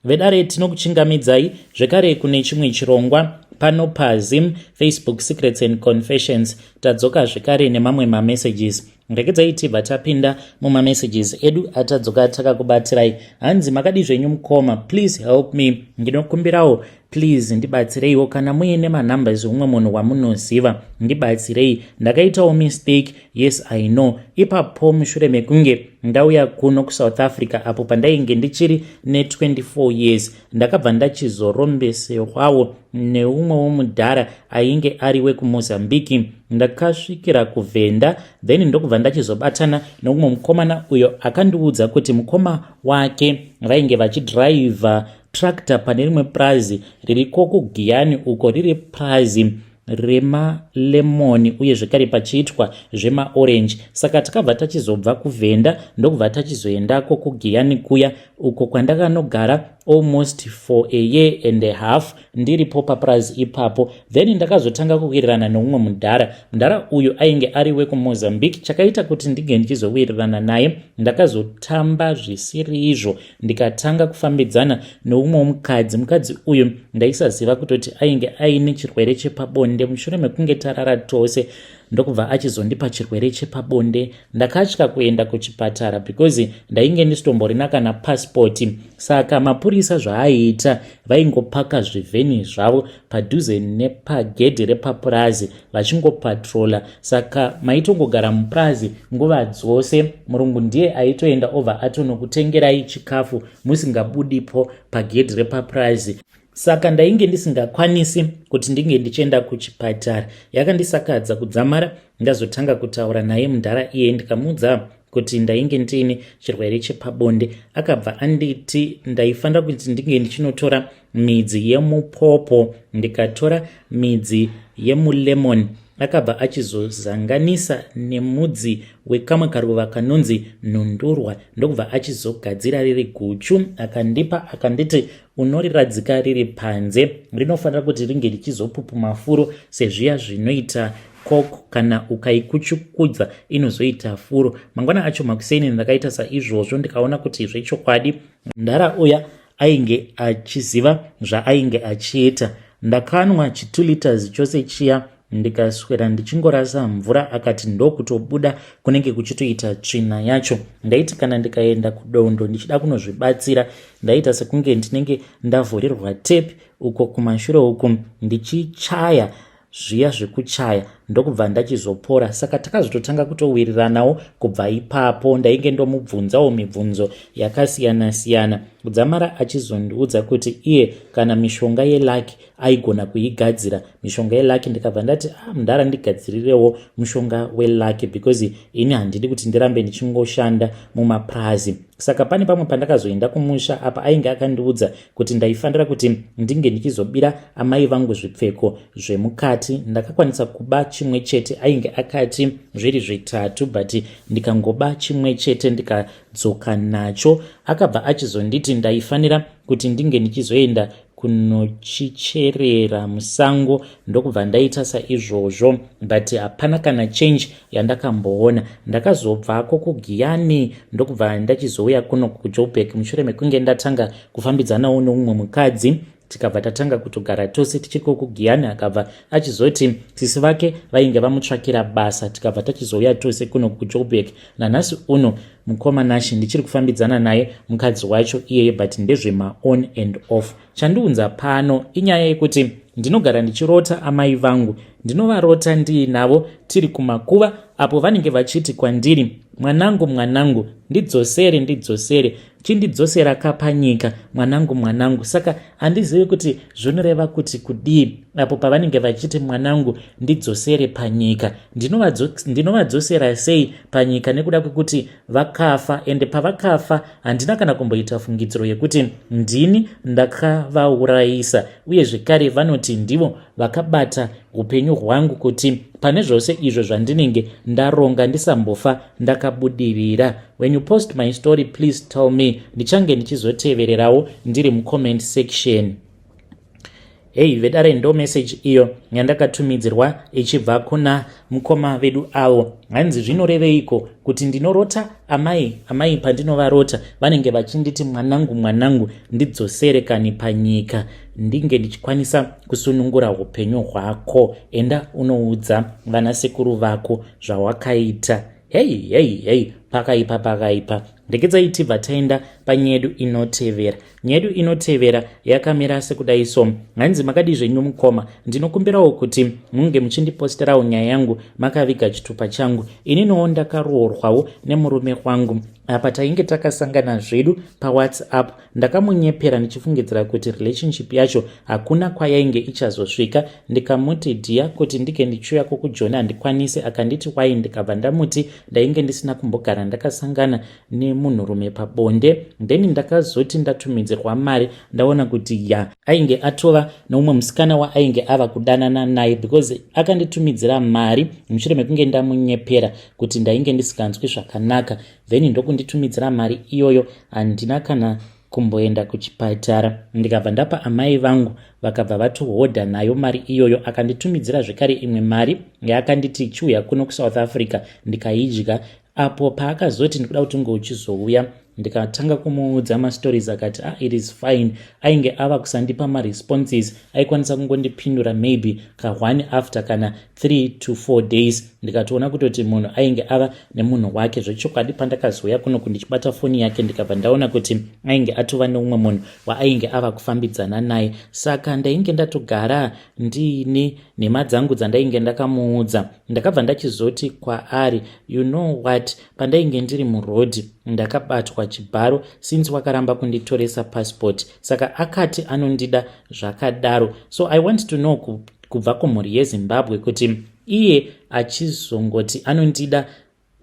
Vedare, tinokuchingamidzai zvekare kune chimwe chirongwa pano paZim Facebook Secrets and Confessions. Tadzoka zvekare nemamwe mamessages. Regedzai tibva tapinda mumamessages edu atadzoka takakubatirai. Hanzi, "Makadi zvenyu mukoma? Please help me, ndinokumbirawo, please ndibatsireiwo. Kana muine manumbers umwe munhu wamunoziva, ndibatsirei. Ndakaitawo mistake, yes, I know. Ipapo mushure mekunge ndauya kuno kuSouth Africa, apo pandainge ndichiri ne24 years, ndakabva ndachizorombeserwawo neumwe womudhara ainge ari wekuMozambiki. Ndakasvikira kuVhenda, then ndokubva ndachizobatana neumwe mukomana uyo akandiudza kuti mukoma wake vainge vachidhiraivha tractor pane rimwe purazi ririko kuGiyani uko, riri purazi remalemoni uye zvekare pachiitwa zvemaorange. Saka takabva tachizobva kuVhenda, ndokubva tachizoendako kuGiyani kuya, uko kwandakanogara almost for a year and a half ndiripo papurazi ipapo. Then ndakazotanga kuwirirana neumwe mudhara. Mudhara uyu ainge ari wekuMozambique. Chakaita kuti ndinge ndichizowirirana naye, ndakazotamba zvisiri izvo, ndikatanga kufambidzana neumwe mukadzi. Mukadzi uyu ndaisaziva kutoti ainge aine chirwere chepabonde. Mushure mekunge tarara tose, ndokubva achizondipa chirwere chepabonde. Ndakatya kuenda kuchipatara because ndainge ndisitomborina kana pasipoti. Saka mapurisa zvaaiita, vaingopaka zvivheni zvavo padhuze nepagedhi repapurazi vachingopatrola. Saka maitongogara mupurazi nguva dzose. Murungu ndiye aitoenda obva atonokutengerai chikafu musingabudipo pagedhi repapurazi. Saka ndainge ndisingakwanisi kuti ndinge ndichienda kuchipatara. Yakandisakadza kudzamara ndazotanga kutaura naye mudhara iye, ndikamuudza kuti ndainge ndiine chirwere chepabonde. Akabva anditi ndaifanira kuti ndinge ndichinotora midzi yemupopo. Ndikatora midzi yemulemon, akabva achizozanganisa nemudzi wekamwe karuva kanonzi nhundurwa, ndokubva achizogadzira riri guchu, akandipa, akanditi unoriradzika riri panze, rinofanira kuti ringe richizopupuma furo sezviya zvinoita coke, kana ukaikuchukudza inozoita furo. Mangwana acho makuseni ndakaita saizvozvo, ndikaona kuti zvechokwadi mudhara uya ainge achiziva zvaainge achiita. Ndakanwa chi2 liters chose chiya, ndikaswera ndichingorasa mvura. Akati ndokutobuda kunenge kuchitoita tsvina yacho. Ndaiti kana ndikaenda kudondo ndichida kunozvibatsira, ndaita sekunge ndinenge ndavhurirwa tepi uko kumashure uku, ndichichaya zviya zvekuchaya, ndokubva ndachizopora. Saka takazototanga kutowiriranawo kubva ipapo. Ndainge ndomubvunzawo mibvunzo yakasiyana-siyana, kudzamara achizondiudza kuti iye kana mishonga yeluck aigona kuigadzira, mishonga yeluck. Ndikabva ndati, "Ah, mudhara, ndigadzirirewo mushonga weluck, because ini handidi kuti ndirambe ndichingoshanda mumapurazi." Saka pane pamwe pandakazoenda kumusha, apa ainge akandiudza kuti ndaifanira kuti ndinge ndichizobira amai vangu zvipfeko zvemukati. Ndakakwanisa kuba chimwe chete. Ainge akati zviri zvitatu, but ndikangoba chimwe chete, ndikadzoka nacho. Akabva achizonditi ndaifanira kuti ndinge ndichizoenda kunochicherera musango, ndokubva ndaita saizvozvo, but hapana kana change yandakamboona. Ndakazobvako kuGiyani, ndokubva ndachizouya kuno kuJoburg mushure mekunge ndatanga kufambidzanawo neumwe mukadzi. Tikabva tatanga kutogara tose tichiko kuGiyani. Akabva achizoti sisi vake vainge vamutsvakira basa, tikabva tachizouya tose kuno kuJoburg. Nanhasi uno, mukoma Nashi, ndichiri kufambidzana naye mukadzi wacho iyeye, but ndezvemaon and off. Chandiunza pano inyaya yekuti ndinogara ndichirota amai vangu. Ndinovarota ndiinavo tiri kumakuva, apo vanenge vachiti kwandiri, 'Mwanangu, mwanangu, ndidzosere, ndidzosere, chindidzosera kapanyika, mwanangu, mwanangu.' Saka handizivi kuti zvinoreva kuti kudii apo pavanenge vachiti, 'Mwanangu, ndidzosere panyika.' Ndinovadzosera sei panyika, nekuda kwekuti vakafa? Ende pavakafa handina kana kumboita fungidziro yekuti ndini ndakavaurayisa. Uye zvekare vanoti ndivo vakabata upenyu hwangu, kuti pane zvose izvo zvandinenge ndaronga ndisambofa ndakabudirira. When you post my story, please tell me. Ndichange ndichizotevererawo ndiri mucomment section." Hei vedare, ndo message iyo yandakatumidzirwa ichibva kuna mukoma vedu avo. Hanzi zvinoreveiko kuti ndinorota amai? Amai pandinovarota vanenge vachinditi, "Mwanangu, mwanangu, ndidzosere kani panyika ndinge ndichikwanisa kusunungura upenyu hwako. Enda unoudza vanasekuru vako zvawakaita." Hei hei hei, pakaipa, pakaipa. Regedzai tibva taenda panyedu inotevera. Nyedu inotevera yakamira sekudai so. Hanzi, "Makadi zvenyu mukoma? Ndinokumbirawo kuti munge muchindiposterawo nyaya yangu makaviga chitupa changu. Ininiwo ndakaroorwawo nemurume wangu. Apa tainge takasangana zvedu paWhatsApp. Ndakamunyepera ndichifungidzira kuti relationship yacho hakuna kwayainge ichazosvika. Ndikamuti, 'Dear, kuti ndinge ndichiuya kukujoni handikwanisi.' Akanditi, 'Why?' Ndikabva ndamuti ndainge ndisina kumbogara ndakasangana nemunhurume pabonde. Then ndakazoti ndatumidzirwa mari, ndaona kuti ya, ainge atova neumwe musikana waainge ava kudanana naye, because akanditumidzira mari mushure mekunge ndamunyepera kuti ndainge ndisinganzwi zvakanaka, then ndokunditumidzira mari iyoyo. Handina kana kumboenda kuchipatara. Ndikabva ndapa amai vangu, vakabva vatohodha nayo mari iyoyo. Akanditumidzira zvekare imwe mari yaakanditi chiuya kuno kuSouth Africa, ndikaidya. Apo paakazoti ndikuda kuti unge uchizouya, ndikatanga kumuudza mastories, akati, 'Ah, it is fine.' Ainge ava kusandipa maresponses, aikwanisa kungondipindura maybe ka1 after kana 3 to 4 days. Ndikatoona kutoti munhu ainge ava nemunhu wake zvechokwadi. Pandakazouya kunoku, ndichibata foni yake, ndikabva ndaona kuti ainge atova neumwe munhu waainge ava kufambidzana naye. Saka ndainge ndatogara ndiine nhema dzangu dzandainge ndakamuudza. Ndakabva ndachizoti kwaari, 'You know what, pandainge ndiri murodhi ndakabatwa chibharo since wakaramba kunditoresa passport.' Saka akati anondida zvakadaro. So I want to know kubva kumhuri yeZimbabwe kuti iye achizongoti anondida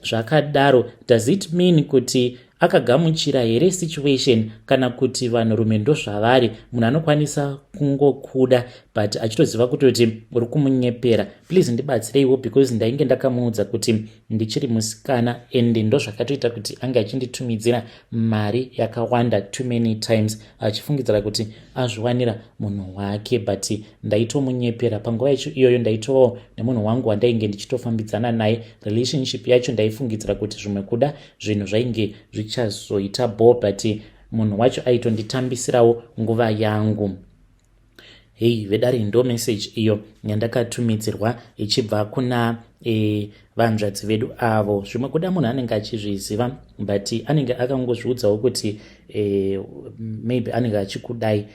zvakadaro, does it mean kuti akagamuchira here situation, kana kuti vanhurume ndozvavari, munhu anokwanisa kungokuda but achitoziva kutoti uri kumunyepera? Please ndibatsireiwo, because ndainge ndakamuudza kuti ndichiri musikana, and ndozvakatoita kuti ange achinditumidzira mari yakawanda too many times, achifungidzira kuti azviwanira munhu wake, but ndaitomunyepera. Panguva yacho iyoyo ndaitovawo nemunhu wangu wandainge ndichitofambidzana naye. Relationship yacho ndaifungidzira kuti zvimwe kuda zvinhu zvainge zvichazoita bo, but munhu wacho aitonditambisirawo nguva yangu." Hei vedare, ndo message iyo yandakatumidzirwa ichibva kuna vanzvadzi vedu avo. Zvimwe kuda munhu anenge achizviziva, but anenge akangozviudzawo kuti maybe anenge achikudai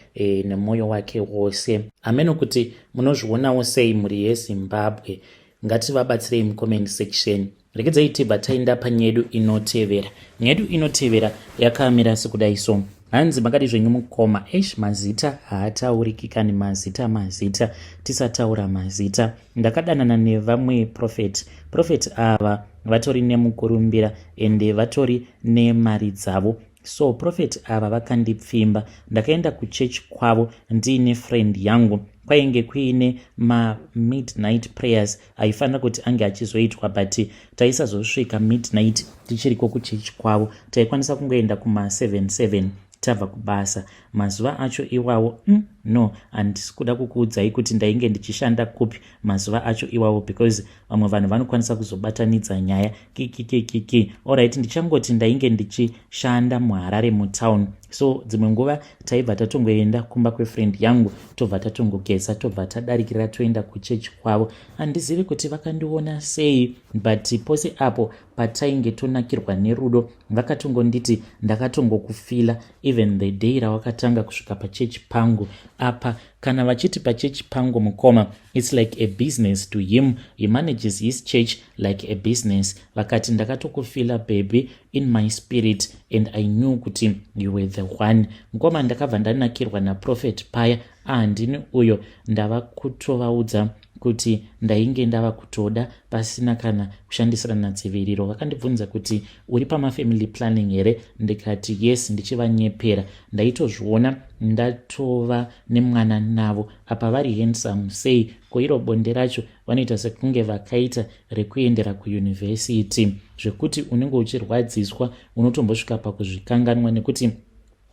nemwoyo wake wose. Hameno kuti munozvionawo sei, mhuri yeZimbabwe. Ngativabatsirei mucomment section. Regedzai tibva taenda panyedu inotevera. Nyedu inotevera yakamira sekudai so. Hanzi, "Makadi zvenyu mukoma?" Esh, mazita haatauriki kani. Mazita, mazita, tisataura mazita. "Ndakadanana nevamwe prophet. Prophet ava vatori nemukurumbira ende vatori nemari dzavo. So prophet ava vakandipfimba. Ndakaenda kuchechi kwavo ndiine friend yangu. Kwainge kuine mamidnight prayers aifanira kuti ange achizoitwa, but taisazosvika midnight tichiriko kuchechi kwavo. Taikwanisa kungoenda kuma77 tabva kubasa mazuva acho iwawo. No, handisi kuda kukuudzai kuti ndainge ndichishanda kupi mazuva acho iwawo, because vamwe vanhu vanokwanisa kuzobatanidza nyaya kikikikiki. Alright, ndichangoti ndainge ndichishanda muHarare mutown. So dzimwe nguva taibva tatongoenda kumba kwefriend yangu, tobva tatongogeza, tobva tadarikira, toenda kuchechi kwavo. Handizivi kuti vakandiona sei, but pose apo patainge tonakirwa nerudo, vakatongonditi, 'Ndakatongokufila even the day rawakatanga kusvika pachechi pangu.' Apa kana vachiti pachechi pangu, mukoma, it's like a business to him. He manages his church like a business. Vakati, 'Ndakatokufila, baby, in my spirit, and I knew kuti you were the one.' Mukoma, ndakabva ndanakirwa naprophet paya. Ahandini uyo ndava kutovaudza kuti ndainge ndava kutoda pasina kana kushandisirana dziviriro. Vakandibvunza kuti, 'Uri pamafamily planning here?' Ndikati, 'Yes,' ndichivanyepera. Ndaitozviona ndatova nemwana navo. Apa vari handsome sei koiro. Bonde racho vanoita sekunge vakaita rekuendera kuyunivhesiti, zvekuti unenge uchirwadziswa, unotombosvika pakuzvikanganwa nekuti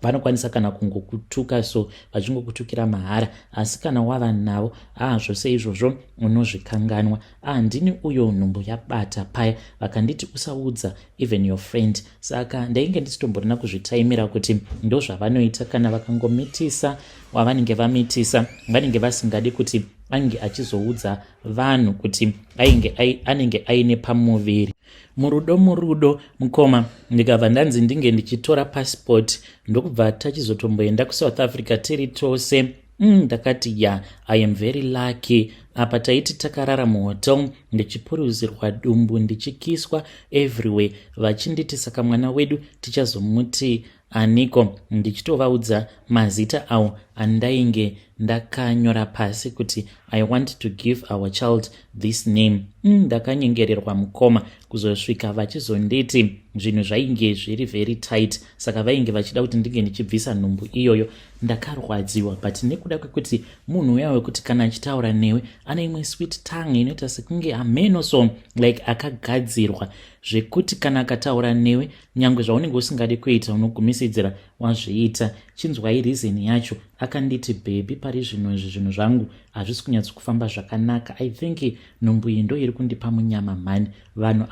Vanokwanisa kana kungokutuka so, vachingokutukira mahara, asi kana wava navo, aa, zvose izvozvo unozvikanganwa. Ah, ndini uyo nhumbu yabata paya. Vakanditi, "Usaudza even your friend." Saka ndainge ndisitomborina kuzvitaimira kuti ndo zvavanoita. Kana vakangomitisa wavanenge vamitisa, vanenge vasingadi kuti ange achizoudza vanhu kuti ainge anenge aine pamuviri. Murudo, murudo, mukoma, ndikabva ndanzi ndinge ndichitora passport, ndokubva tachizotomboenda kuSouth Africa tiri tose. Ndakati, "Ya, I am very lucky." Apa taiti takarara muhotel, ndichipuruzirwa dumbu, ndichikiswa everywhere, vachinditi, "Saka mwana wedu tichazomuti aniko?" Ndichitovaudza mazita awo andainge ndakanyora pasi kuti, "I want to give our child this name." Ndakanyengererwa, mukoma, kuzosvika vachizonditi zvinhu zvainge zviri very tight, saka vainge vachida kuti ndinge ndichibvisa nhumbu iyoyo. Ndakarwadziwa, but nekuda kwekuti munhu uya wekuti kana achitaura newe ane imwe sweet tongue inoita sekunge ameno, so like akagadzirwa, zvekuti kana akataura newe, nyange zvaunenge usingadi kuita, unogumisidzira wazviita. Chinzwai reason yacho. Akanditi, "Baby, pari zvino izvi zvinhu zvangu hazvisi kunyatsokufamba zvakanaka. I think nhumbu iyi ndo iri kundipa munyama mhani. Vanhu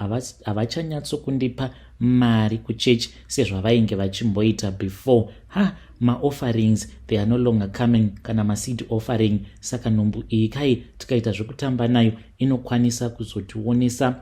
havachanyatsokundipa mari kuchechi sezvavainge vachimboita before. Ha, maofferings, they are no longer coming, kana maseed offering. Saka nhumbu iyi kai, tikaita zvekutamba nayo, inokwanisa kuzotionesa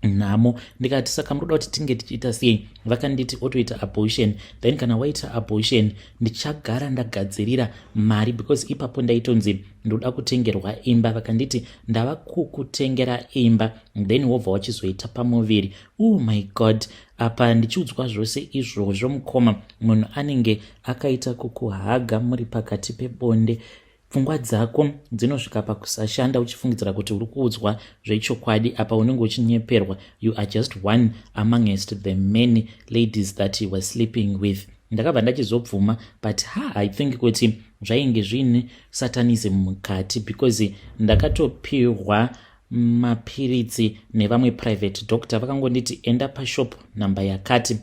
nhamo." Ndikati, "Saka muroda kuti tinge tichiita sei?" Vakanditi, "Otoita abortion. Then kana waita abortion, ndichagara ndagadzirira mari," because ipapo ndaitonzi ndoda kutengerwa imba. Vakanditi, "Ndava kukutengera imba, then wobva wachizoita pamuviri." Oh my God! Apa ndichiudzwa zvose izvozvo, mukoma, munhu anenge akaita kukuhaga muri pakati pebonde, pfungwa dzako dzinosvika pakusashanda, uchifungidzira kuti uri kuudzwa zvechokwadi, apa unenge uchinyeperwa. You are just one amongst the many ladies that he was sleeping with. Ndakabva ndachizobvuma, but ha, I think kuti zvainge zviine satanism mukati, because ndakatopiwa mapiritsi nevamwe private doctor. Vakangonditi, "Enda pashop namba yakati."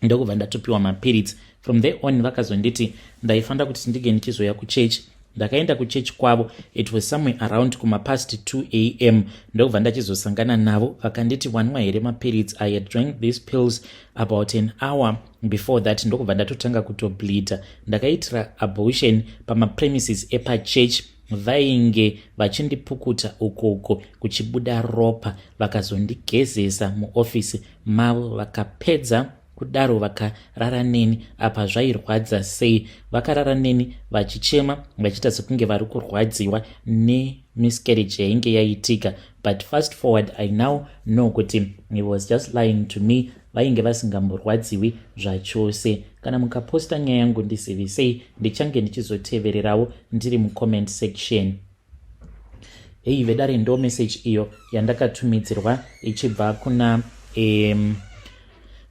Ndokubva ndatopiwa mapiritsi. From there on vakazonditi ndaifanira kuti ndinge ndichizoya kuchechi. Ndakaenda kuchechi kwavo. It was somewhere around kumapast 2 a.m. Ndokubva ndachizosangana navo. Vakanditi, "Wanwa here mapiritsi?" I had drank these pills about an hour before that. Ndokubva ndatotanga kutobleeda. Ndakaitira abortion pamapremises epachurch. Vainge vachindipukuta ukoko, kuchibuda ropa. Vakazondigezesa muofisi mavo. Vakapedza kudaro, vakarara neni. Apa zvairwadza sei! Vakarara neni vachichema, vachiita sekunge vari kurwadziwa nemiscarriage yainge yaitika. But fast forward, I now know kuti he was just lying to me. Vainge vasingamborwadziwi zvachose. Kana mukaposta nyaya yangu, ndizivisei, ndichange ndichizotevererawo ndiri mucomment section. Hei vedare, ndo message iyo yandakatumidzirwa ichibva kuna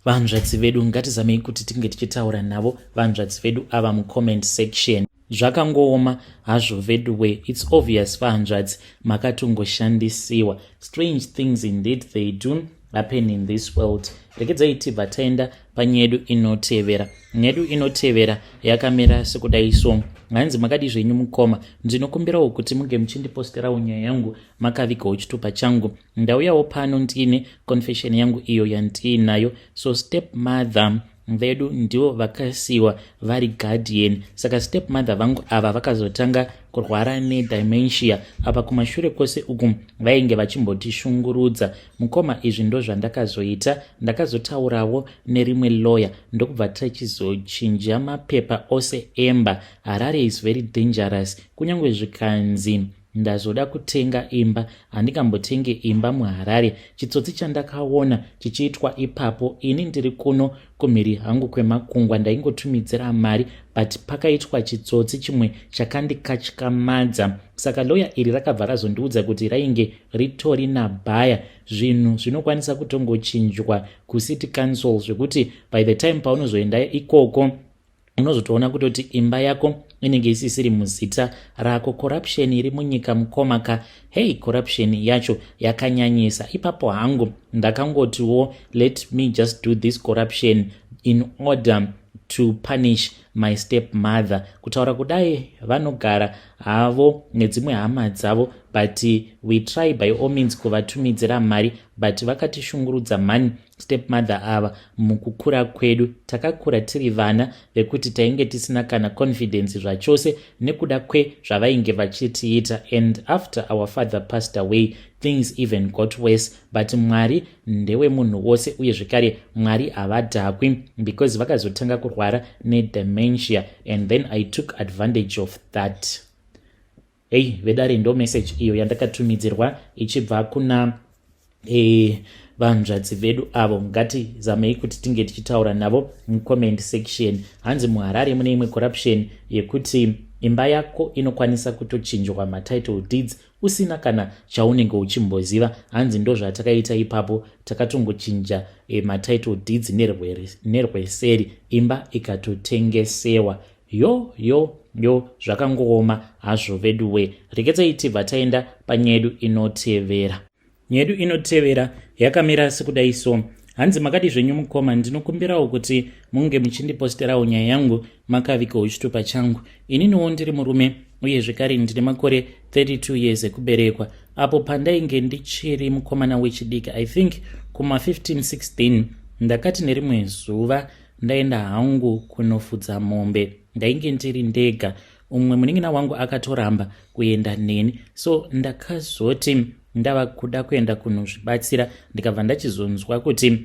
vanzvadzi vedu. Ngatizamei kuti tinge tichitaura navo vanzvadzi vedu ava mucomment section. Zvakangooma hazvo veduwe. It's obvious vahanzvadzi makatongoshandisiwa. Strange things indeed, they do happen in this world. Rekedzai tibva taenda panyedu inotevera. Nyedu inotevera yakamira sekudai so. Hanzi, "Makadi zvenyu mukoma? Ndinokumbirawo kuti munge muchindiposterawo nyaya yangu makavigawo chitupa changu. Ndauyawo pano ndine confession yangu iyo yandiinayo. So step mother vedu ndivo vakasiyiwa vari guardian. Saka step mother vangu ava vakazotanga kurwara nedementia. Apa kumashure kwose uku vainge vachimbotishungurudza, mukoma. Izvi ndo zvandakazoita. Ndakazotaurawo nerimwe lawyer, ndokubva tachizochinja mapepa ose emba. Harare is very dangerous. Kunyange zvikanzi ndazoda kutenga imba, handingambotenge imba muHarare. Chitsotsi chandakaona chichiitwa ipapo, ini ndiri kuno kumhiri hangu kwemakungwa, ndaingotumidzira mari, but pakaitwa chitsotsi chimwe chakandikatyamadza. Saka loya iri rakabva razondiudza kuti rainge ritori nabhaya. Zvinhu zvinokwanisa kutongochinjwa kucity council, zvekuti by the time paunozoenda ikoko, unozotoona kutoti imba yako inenge isisiri muzita rako. Corruption iri munyika, mukomaka, hei, corruption yacho yakanyanyisa. Ipapo hangu ndakangotiwo, let me just do this corruption in order to punish my step mother. Kutaura kudai, vanogara havo nedzimwe hama dzavo, but we try by all means kuvatumidzira mari, but vakatishungurudza mani step mother ava mukukura kwedu. Takakura tiri vana vekuti tainge tisina kana confidence zvachose nekuda kwezvavainge vachitiita, and after our father passed away, things even got worse. But Mwari ndewemunhu wose, uye zvekare Mwari havadhakwi, because vakazotanga kurwara nedementia and then I took advantage of that. Hei vedare, ndo message iyo yandakatumidzirwa ichibva kuna vanzvadzi vedu avo. Ngatizamei kuti tinge tichitaura navo mucomment section. Hanzi muHarare mune imwe corruption yekuti imba yako inokwanisa kutochinjwa matitle deeds usina kana chaunenge uchimboziva. Hanzi ndo zvatakaita ipapo, takatongochinja matitle deeds nerweseri, imba ikatotengesewa. Yo yo yo, zvakangooma hazvo veduwe. Rekedzai tibva taenda panyedu inotevera. Nyedu inotevera yakamira sekudai so. Hanzi, "Makadi zvenyu mukoma? Ndinokumbirawo kuti munge muchindiposterawo nyaya yangu makavikawo chitupa changu. Ininiwo ndiri murume, uye zvekare ndine makore 32 years ekuberekwa. Apo pandainge ndichiri mukomana wechidiki, I think kuma15 16, ndakati nerimwe zuva ndaenda hangu kunofudza mombe. Ndainge ndiri ndega, umwe munin'ina wangu akatoramba kuenda neni. So ndakazoti ndava kuda kuenda kunozvibatsira, ndikabva ndachizonzwa kuti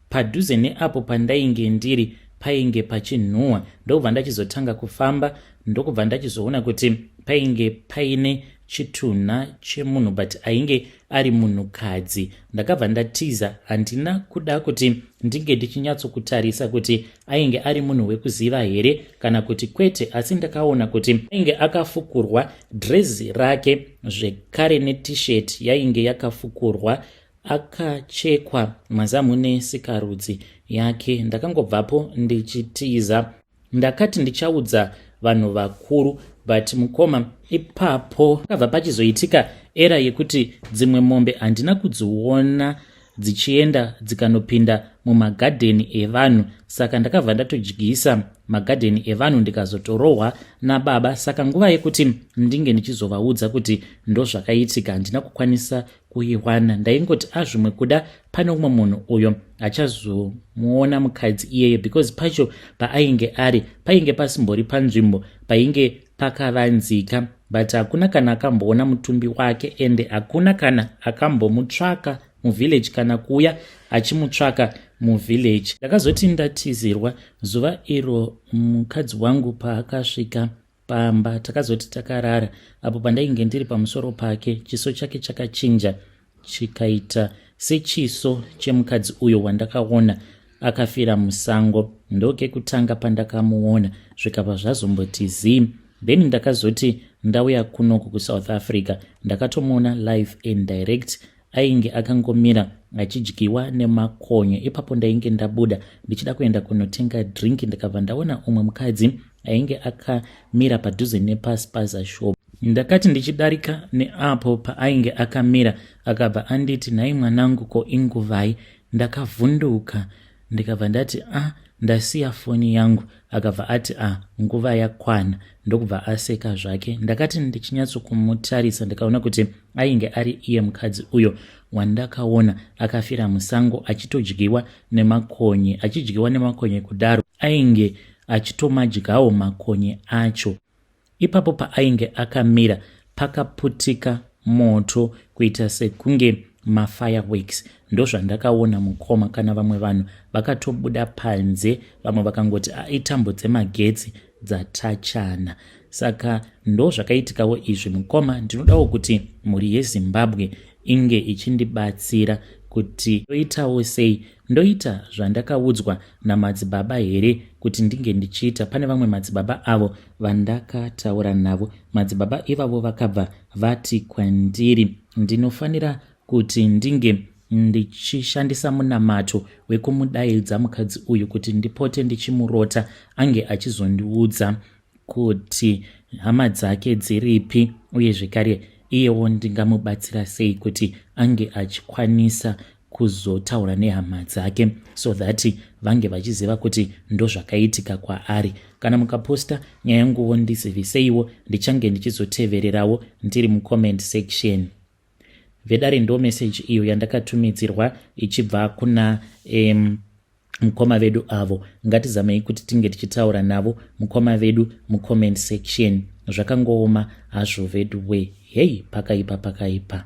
padhuze neapo pandainge ndiri painge pachinhuhwa. Ndokubva ndachizotanga kufamba, ndokubva ndachizoona kuti painge paine chitunha chemunhu, but ainge ari munhukadzi. Ndakabva ndatiza. Handina kuda kuti ndinge ndichinyatsokutarisa kuti ainge ari munhu wekuziva here kana kuti kwete, asi ndakaona kuti ainge akafukurwa dhirezi rake, zvekare netisheti yainge yakafukurwa, akachekwa mazamu nesikarudzi yake. Ndakangobvapo ndichitiza. Ndakati ndichaudza vanhu vakuru, but mukoma, ipapo akabva pachizoitika era yekuti dzimwe mombe handina kudziona dzichienda dzikanopinda mumagadheni evanhu. Saka ndakabva ndatodyisa magadheni evanhu, ndikazotorohwa nababa. Saka nguva yekuti ndinge ndichizovaudza kuti ndozvakaitika handina kukwanisa kuiwana. Ndaingoti azvimwe kuda pane umwe munhu uyo achazomuona mukadzi iyeye, because pacho paainge ari painge pasimbori panzvimbo painge pakavanzika, but hakuna kana akamboona mutumbi wake, ende hakuna kana akambomutsvaka muvillage kana kuuya achimutsvaka muvillage. Ndakazoti ndatizirwa zuva iro, mukadzi wangu paakasvika pamba, takazoti takarara, apo pandainge ndiri pamusoro pake, chiso chake chakachinja chikaita sechiso chemukadzi uyo wandakaona akafira musango. Ndokekutanga pandakamuona, zvikabva zvazomboti zii. Then ndakazoti ndauya kunoku kuSouth Africa, ndakatomuona live and direct. Ainge akangomira achidyiwa nemakonye. Ipapo ndainge ndabuda ndichida kuenda kunotenga drink, ndikabva ndaona umwe mukadzi ainge akamira padhuze nepaspaza shop. Ndakati ndichidarika neapo paainge akamira, akabva anditi, 'Nhai mwanangu, ko inguvai?' Ndakavhunduka, ndikabva ndati, 'A ah, ndasiya foni yangu.' Akabva ati, 'A ah, nguva yakwana.' Ndokubva aseka zvake. Ndakati ndichinyatsokumutarisa, ndikaona kuti ainge ari iye mukadzi uyo wandakaona akafira musango achitodyiwa nemakonye. Achidyiwa nemakonye kudaro, ainge achitomadyawo makonye acho. Ipapo paainge akamira pakaputika moto kuita sekunge mafireworks. Ndozvandakaona mukoma. Kana vamwe vanhu vakatobuda panze, vamwe vakangoti aitambo dzemagetsi dzatachana. Saka ndo zvakaitikawo izvi mukoma. Ndinodawo kuti mhuri yeZimbabwe inge ichindibatsira kuti ndoitawo sei. Ndoita zvandakaudzwa namadzibaba here kuti ndinge ndichiita? Pane vamwe madzibaba avo vandakataura navo. Madzibaba ivavo vakabva vati kwandiri ndinofanira kuti ndinge ndichishandisa munamato wekumudaidza mukadzi uyu, kuti ndipote ndichimurota, ange achizondiudza kuti hama dzake dziripi, uye zvekare iyewo ndingamubatsira sei kuti ange achikwanisa kuzotaura nehama dzake so that vange vachiziva kuti ndozvakaitika kwaari. Kana mukaposta nyaya yanguwo ndiziviseiwo, ndichange ndichizotevererawo ndiri mucomment section. Vedare, ndo message iyo yandakatumidzirwa ichibva kuna mukoma vedu avo. Ngatizamei kuti tinge tichitaura navo mukoma vedu mucomment section. Zvakangooma hazvo vedu we. Hei, pakaipa, pakaipa.